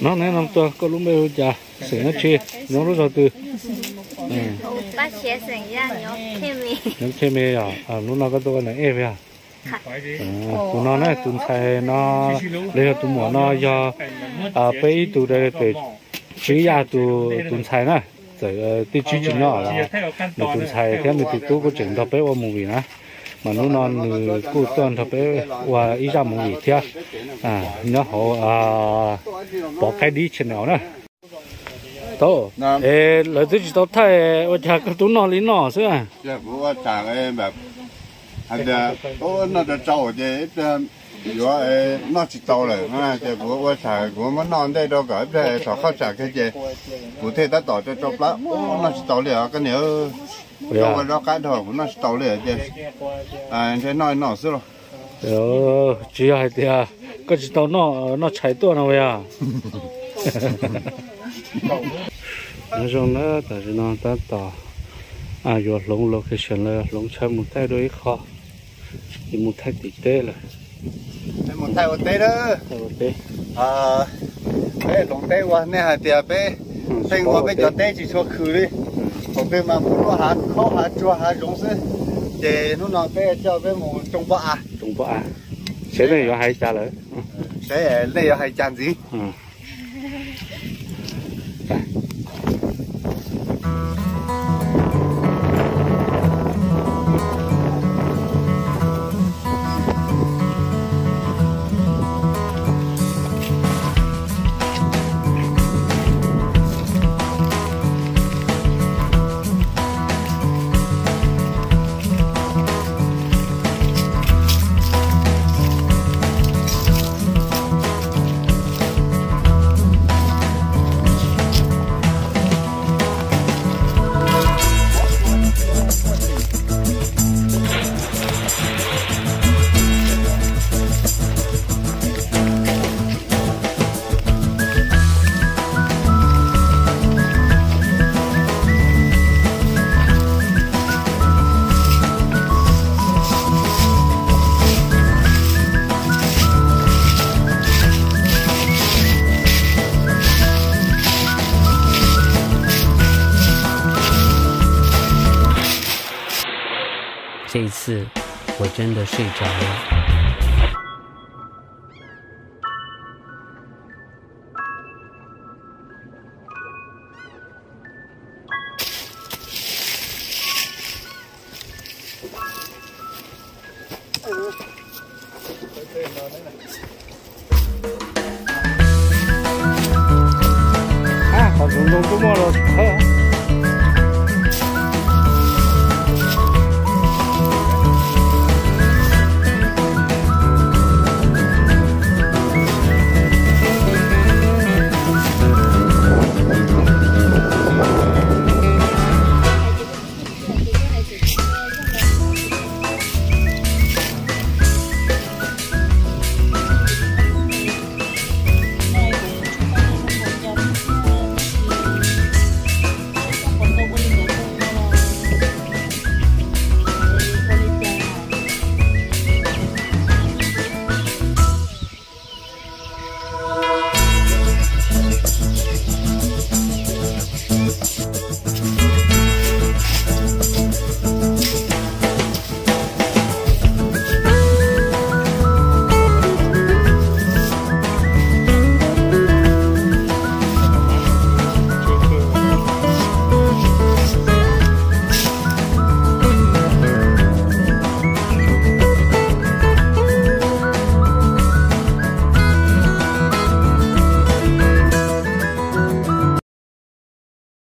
No ne, no tuaj, koj lub npe hu cas, xeem dab tsi, nyob lub zos twg? Nyob Thej Me yog, hnub no koj tuaj ua neeg ej yog? Tus no na, tus ntxhais no, los yog tus muam no yog peb ib tug, tus Tswb Yaj tus ntxhais na, txawm tij Tswb tsis nyob los nws tus ntxhais thiab nws tus tub kuj tseem nrog peb ua movie na, mas hnub no nws kuj tuaj nrog peb ua ib zaj movie thiab, nyob hauv Pov Qaib Dib channel na. Tau, es lawv twb tsis tau thaij, ua cas koj tub noj li noj xwb? Hais tias, noj rau tsau ces yuav noj tsis tau lawm, ces kuv ua tsam kuv muab noj ntej rau kom ib pliag thov qhov tsam kiag ces kuv thiaj tab tom rau tsau plab, noj tsis tau li os koj niam. Ua zaub qab dhau kuv noj tsis tau li ces ntshe noj noj xwb los. Tsis yog hais tias koj tsis tau noj, noj tshais tuaj no yog. Nyob zoo na, tam sim no tab tom yuav hloov location lawm, hloov chaw mus thaij dua ib qho, ces mus thaij tim teb lawm. Mus thaij ua teb na. Peb hloov teb ua, nej hais tias peb pheej ua peb cov teb tsis tshua khwv li, thaum twg mas mus luaj hav khaub hav tsuag hav zoov xwb, ces hnub no peb coj peb mus tsoo pob av. Seb nej yuav hais cas lawm. Seb nej yuav hais cas ntxiv. Qhov zoov zoo kuj muaj los thawj.